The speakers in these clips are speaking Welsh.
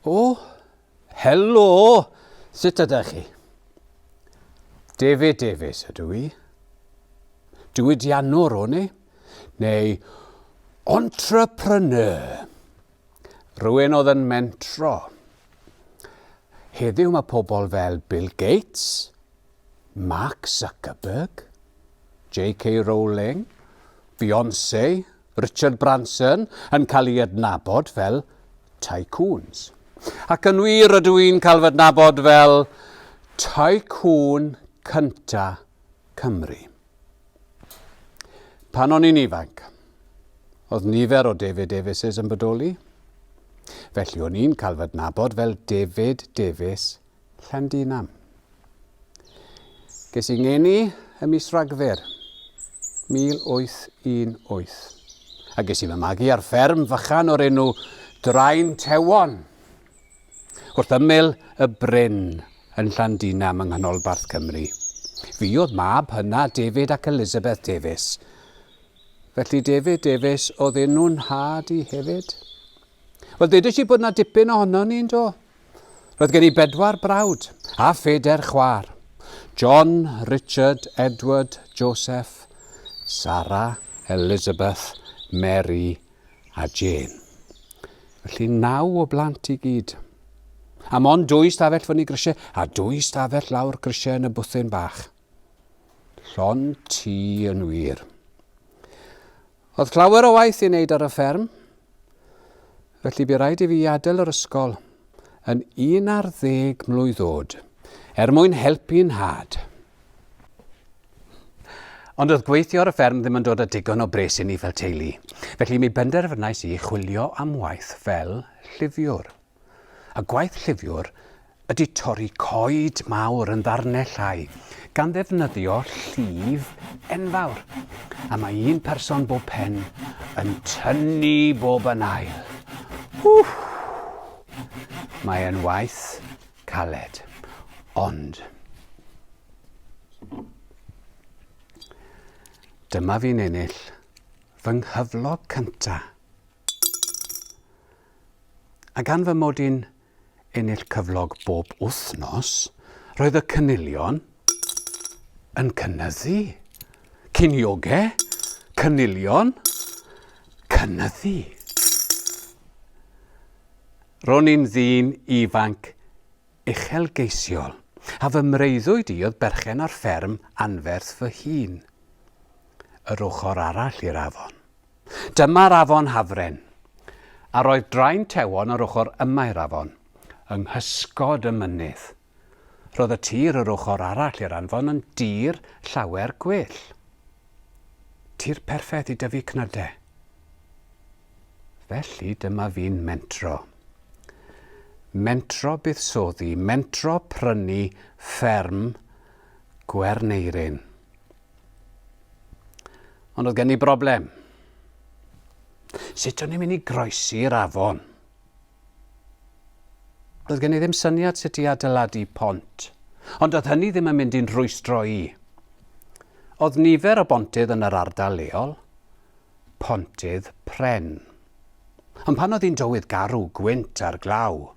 O, helo! Sut ydych chi? David Davies ydw i. Diwydiannwr o'n i, neu entrepreneur. Rhywun oedd yn mentro. Heddiw mae pobl fel Bill Gates, Mark Zuckerberg, J.K. Rowling, Beyoncé, Richard Branson yn cael ei adnabod fel tycoons. Ac yn wir rydw i'n cael fy adnabod fel tycoon cynta Cymru. Pan o'n i'n ifanc, oedd nifer o David Davises yn bodoli. Felly o'n i'n cael fy adnabod fel David Davies Llandinam. Ges i ngeni ym mis Rhagfyr 1818, a ges i fy magu ar fferm fychan o'r enw Drain Tewon, wrth ymyl y bryn yn Llandinam yng nghanolbarth Cymru. Fi oedd mab hyna David ac Elizabeth Davies. Felly David Davies oedd enw nhad i hefyd. Wel, ddeudais i bod 'na dipyn ohonon ni, yndo? Roedd gen i bedwar brawd a phedair chwaer. John, Richard, Edward, Joseph, Sarah, Elizabeth, Mary a Jane. Felly naw o blant i gyd. A mond dwy stafell fyny grisiau a dwy stafell lawr grisiau yn y bwthyn bach. Llond tŷ yn wir. Oedd llawer o waith i wneud ar y fferm, felly bu raid i fi adael yr ysgol yn 11 mlwydd oed er mwyn helpu nhad. Ond oedd gweithio ar y fferm ddim yn dod â digon o bres i ni fel teulu, felly mi benderfynais i chwilio am waith fel llifiwr. A gwaith llifiwr ydy torri coed mawr yn ddarnau llai, gan ddefnyddio llif enfawr. A mae un person bob pen yn tynnu bob yn ail. Wff! Mae e'n waith caled. Ond... Dyma fi'n ennill fy nghyflog cynta. A gan fy mod i'n ennill cyflog bob wythnos, roedd y cynilion yn cynyddu. Cinioge, cynilion, cynyddu. Ro'n i'n ddyn ifanc uchelgeisiol, a fy mreuddwyd i oedd berchen ar fferm anferth fy hun, yr ochr arall i'r afon. Dyma'r afon Hafren. A roedd draen tewon ar ochr yma i'r afon, yng nghysgod y mynydd. Roedd y tir yr ochr arall i'r anfon yn dir llawer gwell. Tir perffaith i dyfu cnyde. Felly dyma fi'n mentro. Mentro buddsoddi, mentro prynu fferm Gwerneirin. Ond oedd gen i broblem. Sut o'n i'n mynd i groesi'r afon? Doedd gen i ddim syniad sut i adeiladu pont. Ond oedd hynny ddim yn mynd i'n rhwystro i. Oedd nifer o bontydd yn yr ardal leol. Pontydd pren. Ond pan oedd hi'n dywydd garw, gwynt a'r glaw,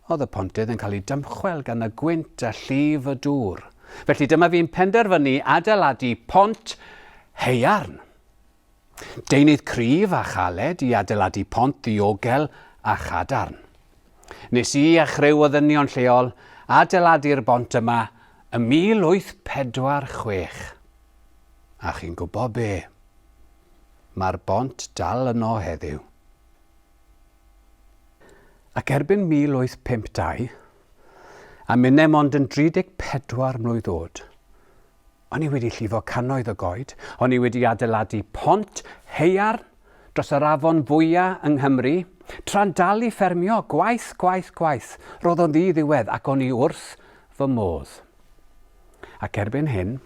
Oedd y pontydd yn cael eu dymchwel gan y gwynt a llif y dŵr. Felly dyma fi'n penderfynu adeiladu pont haearn. Deunydd cryf a chaled i adeiladu pont ddiogel a chadarn. Nes i a chriw o ddynion lleol adeiladu'r bont yma ym 1846. A chi'n gwybod be? Mae'r bont dal yno heddiw. Ac erbyn 1852, a minne mond yn 34 mlwydd oed, o'n i wedi llifo cannoedd o goed, o'n i wedi adeiladu pont haearn dros yr afon fwya yng Nghymru, tra'n dal i ffermio, gwaith, gwaith, gwaith, roedd o'n ddi-ddiwedd ac o'n i wrth fy modd. Ac erbyn hyn,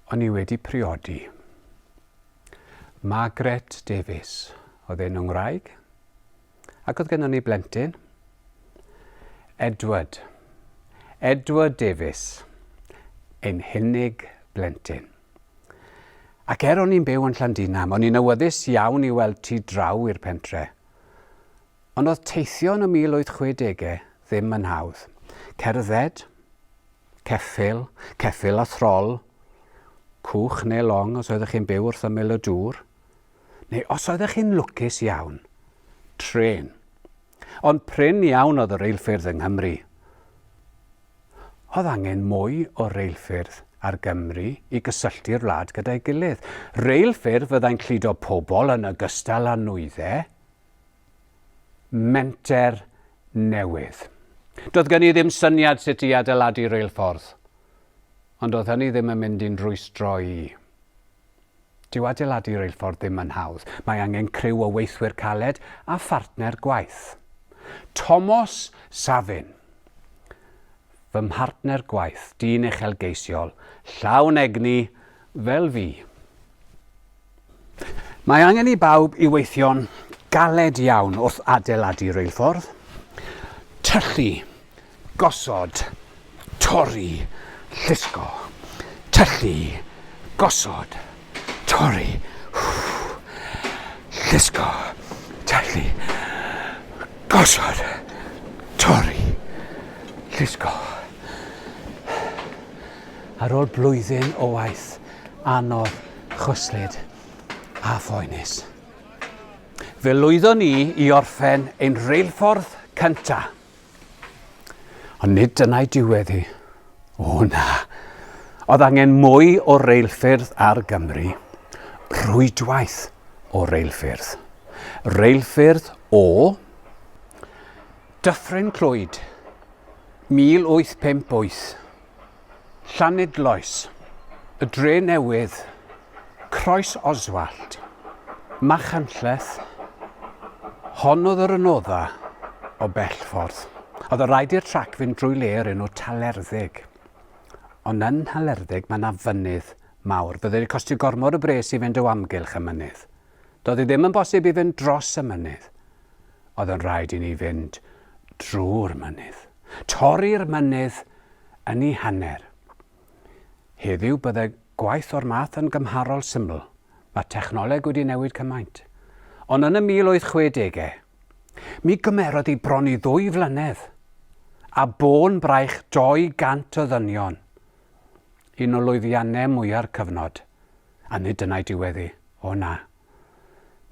o'n i wedi priodi. Margaret Davies oedd enw ngwraig, ac oedd gennon ni blentyn, Edward. Edward Davies, ein hunig blentyn. Ac er o'n i'n byw yn Llandinam, o'n i'n awyddus iawn i weld tu draw i'r pentre. Ond oedd teithio yn y 1860au ddim yn hawdd. Cerdded, ceffyl, ceffyl a throl, cwch neu long os oeddech chi'n byw wrth ymyl y dŵr, neu os oeddech chi'n lwcus iawn, trên. Ond prin iawn oedd y reilffyrdd yng Nghymru. Oedd angen mwy o reilffyrdd ar Gymru i gysylltu'r wlad gyda'i gilydd. Reilffyrdd fyddai'n cludo pobl yn ogystal â nwyddau. Menter newydd. Doedd gen i ddim syniad sut i adeiladu reilffordd, ond oedd hynny ddim yn mynd i'n rwystro i. Dyw adeiladu reilffordd ddim yn hawdd. Mae angen criw o weithwyr caled a phartner gwaith. Tomos Safin. Fy mhartner gwaith, dyn uchelgeisiol, llawn egni, fel fi. Mae angen i bawb i weithio'n galed iawn wrth adeiladu reilffordd. Tyllu, gosod, torri, llusgo. Tyllu, gosod, torri, llusgo, tyllu, gosod, torri, llusgo. Ar ôl blwyddyn o waith anodd, chwyslyd a phoenus, fe lwyddon ni i orffen ein reilffordd cynta. Ond nid dyna'i diwedd hi. O na. Oedd angen mwy o reilffyrdd ar Gymru. Rhwydwaith o reilffyrdd. Reilffyrdd o Dyffryn Clwyd, 1858, Llanidloes, Y Dre Newydd, Croes Oswallt, Machynlleth, hon oedd yr anodda o bell ffordd. Oedd y rhaid i'r trac fynd drwy le o'r enw Talerddig. Ond yn Nhalerddig mae yna fynydd mawr. Fydde wedi costio gormod o bres i fynd o amgylch y mynydd. Doedd hi ddim yn bosib i fynd dros y mynydd. Oedd yn rhaid i ni fynd drwy'r mynydd. Torri'r mynydd yn ei hanner. Heddiw bydde gwaith o'r math yn gymharol syml. Mae technoleg wedi newid cymaint. Ond yn y 1860au, mi gymerodd hi bron i ddwy flynedd, a bôn braich 200 o ddynion. Un o lwyddiannau mwya'r cyfnod. A nid dyna'i diwedd hi. O na.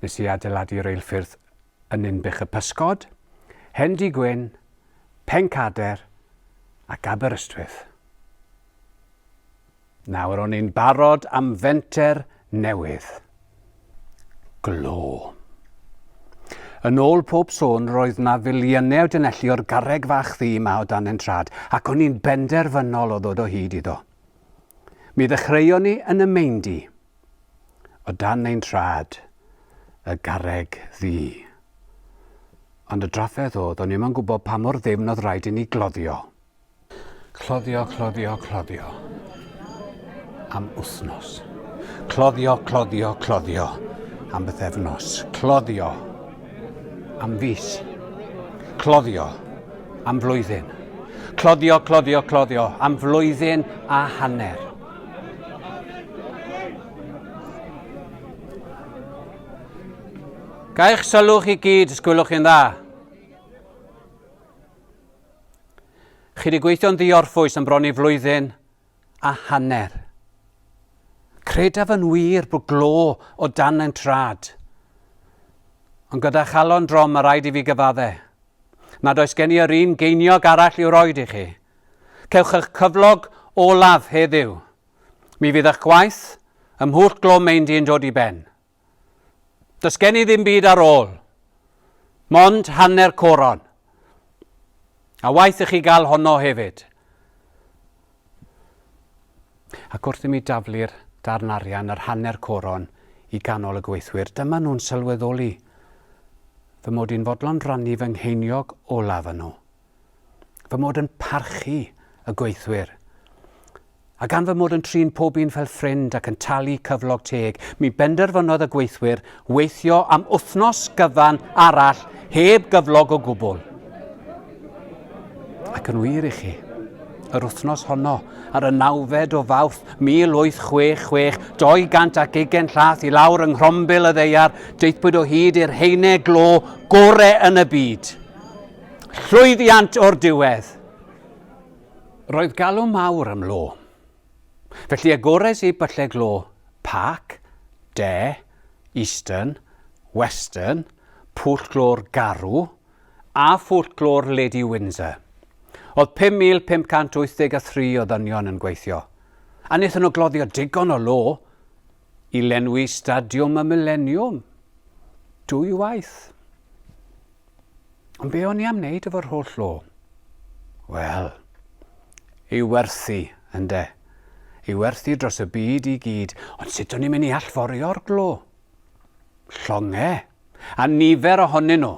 Nes i adeiladu reilffyrdd yn Ninbych y Pysgod, Hendy Gwyn, Pencader ac Aberystwyth. Nawr o'n i'n barod am fenter newydd. Glo. Yn ôl pob sôn, roedd 'na filiynau o dunelli o'r garreg fach ddu 'ma o dan ein trad, ac o'n i'n benderfynol o ddod o hyd iddo. Mi ddechreuon ni yn y meindy, o dan ein trad, y garreg ddu. Ond y drafferth oedd, o'n i'm yn gwybod pa mor ddyfn oedd rhaid i ni gloddio. Cloddio, cloddio, cloddio. Am wythnos. Cloddio, cloddio, cloddio. Am bythefnos. Cloddio. Am fis. Cloddio. Am flwyddyn. Cloddio, cloddio, cloddio. Am flwyddyn a hanner. Gaich sylwch i gyd, os gwelwch chi'n dda. Chi wedi gweithio'n ddiorffwys am bron i flwyddyn a hanner. Credaf yn wir bod glo o dan ein trad. Ond gyda chalon drom mae rhaid i fi gyfadde nad oes gen i yr un geiniog arall i'w roed i chi. Cewch eich cyflog olaf heddiw. Mi fydd eich gwaith ym Mhwll Glo Meindy yn dod i ben. Does gen i ddim byd ar ôl. Mond hanner coron. A waeth i chi gael honno hefyd. Ac wrth i mi daflu'r darn arian, yr hanner coron, i ganol y gweithwyr, dyma nhw'n sylweddoli fy mod i'n fodlon rannu fy ngheiniog olaf â nhw. Fy mod yn parchu y gweithwyr. A gan fy mod yn trin pob un fel ffrind ac yn talu cyflog teg, mi benderfynodd y gweithwyr weithio am wythnos gyfan arall heb gyflog o gwbl. Ac yn wir i chi, Yr wythnos honno, ar y nawfed o Fawrth 1866, 220 llath i lawr yng nghrombil y ddaear, daethpwyd o hyd i'r haenau glo gore yn y byd. Llwyddiant o'r diwedd! Roedd galw mawr am lo. Felly agores i byllau glo Park, De, Eastern, Western, Pwll Glo'r Garw, a Phwll Glo'r Lady Windsor. Oedd 5,583 o ddynion yn gweithio, a wnaethon nhw gloddio digon o lo i lenwi Stadiwm y Mileniwm dwywaith. Ond be o'n i am wneud efo'r holl lo? Wel, ei werthu, ynde. Ei werthu dros y byd i gyd, ond sut o'n i'n mynd i allforio'r glo? Llongau, a nifer ohonyn nhw.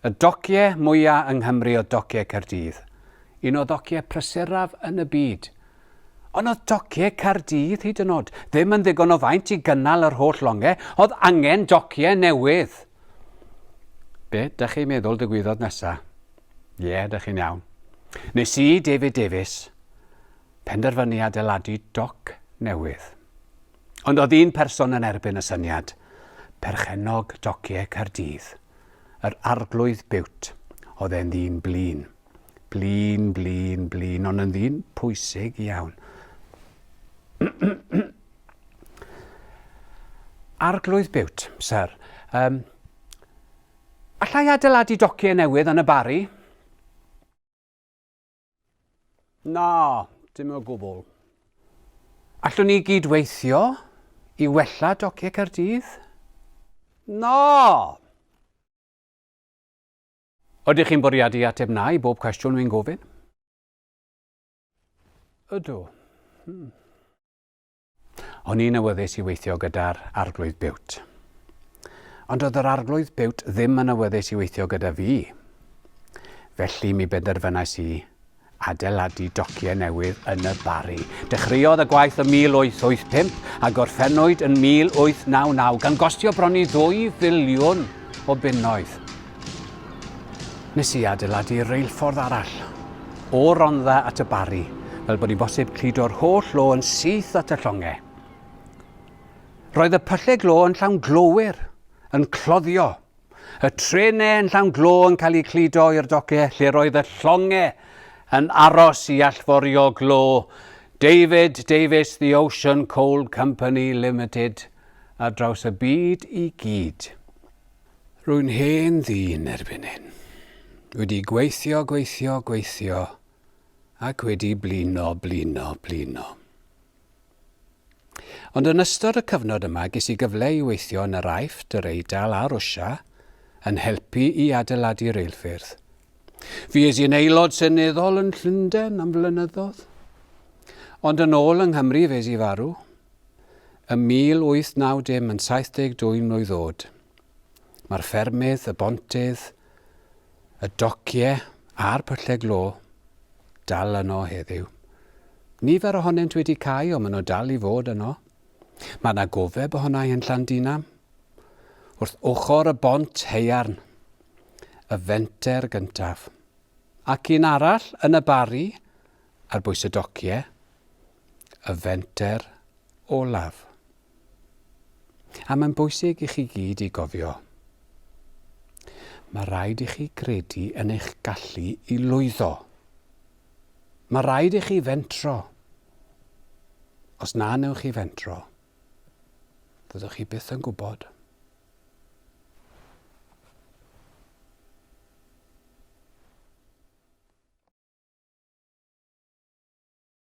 Y dociau mwya yng Nghymru oedd dociau Caerdydd, un o ddociau prysuraf yn y byd. Ond oedd dociau Caerdydd hyd yn oed ddim yn ddigon o faint i gynnal yr holl longau, oedd angen dociau newydd. Be dych chi'n meddwl digwyddodd nesa? Ie, yeah, dych chi'n iawn. Nes i, David Davies, penderfynu adeiladu doc newydd. Ond oedd un person yn erbyn y syniad, perchennog dociau Caerdydd, yr Arglwydd Bute. Oedd e'n ddyn blin. Blin, blin, blin, ond yn ddyn pwysig iawn. Arglwydd Bute, sir, um, allai adeiladu dociau newydd yn y Barri? Na, dim o gwbl. Allwn ni gyd-weithio i wella dociau Caerdydd? Na! Ydych chi'n bwriadu ateb na i bob cwestiwn wy'n gofyn? Ydw. Hmm. O'n i'n awyddus i weithio gyda'r Arglwydd Bute. Ond oedd yr Arglwydd Bute ddim yn awyddus i weithio gyda fi. Felly mi benderfynais i adeiladu dociau newydd yn y Barri. Dechreuodd y gwaith ym 1885 a gorffennwyd yn 1899 gan gostio bron i ddwy filiwn o bunnoedd. Nes i adeiladu reilffordd arall o Rondda at y Barri, fel bod hi'n bosib cludo'r holl lo yn syth at y llongau. Roedd y pyllau glo yn llawn glowyr, yn cloddio. Y trenau yn llawn glo yn cael eu cludo i'r dociau lle roedd y llongau yn aros i allforio glo. David Davies The Ocean Coal Company Limited ar draws y byd i gyd. Rwy'n hen ddyn erbyn hyn. Wedi gweithio, gweithio, gweithio, ac wedi blino, blino, blino. Ond yn ystod y cyfnod yma ges i gyfle i weithio yn yr Aifft, yr Eidal a Rwsia, yn helpu i adeiladu reilffyrdd. Fues i'n aelod seneddol yn Llundain am flynyddoedd. Ond yn ôl yng Nghymru fes i farw. Ym 1890 yn 72 mlwydd oed. Mae'r ffermydd, y bontydd, y dociau a'r pyllau glo dal yno heddiw. Nifer ohonynt wedi cau ond maen nhw dal i fod yno. Mae yna gofeb ohonau yn Llandinam. Wrth ochr y bont haearn, y fenter gyntaf. Ac un arall yn y Barri, ar bwys y dociau, y fenter olaf. A mae'n bwysig i chi gyd i gofio. Mae rhaid i chi gredu yn eich gallu i lwyddo. Mae rhaid i chi fentro. Os na newch chi fentro, fyddwch chi byth yn gwybod.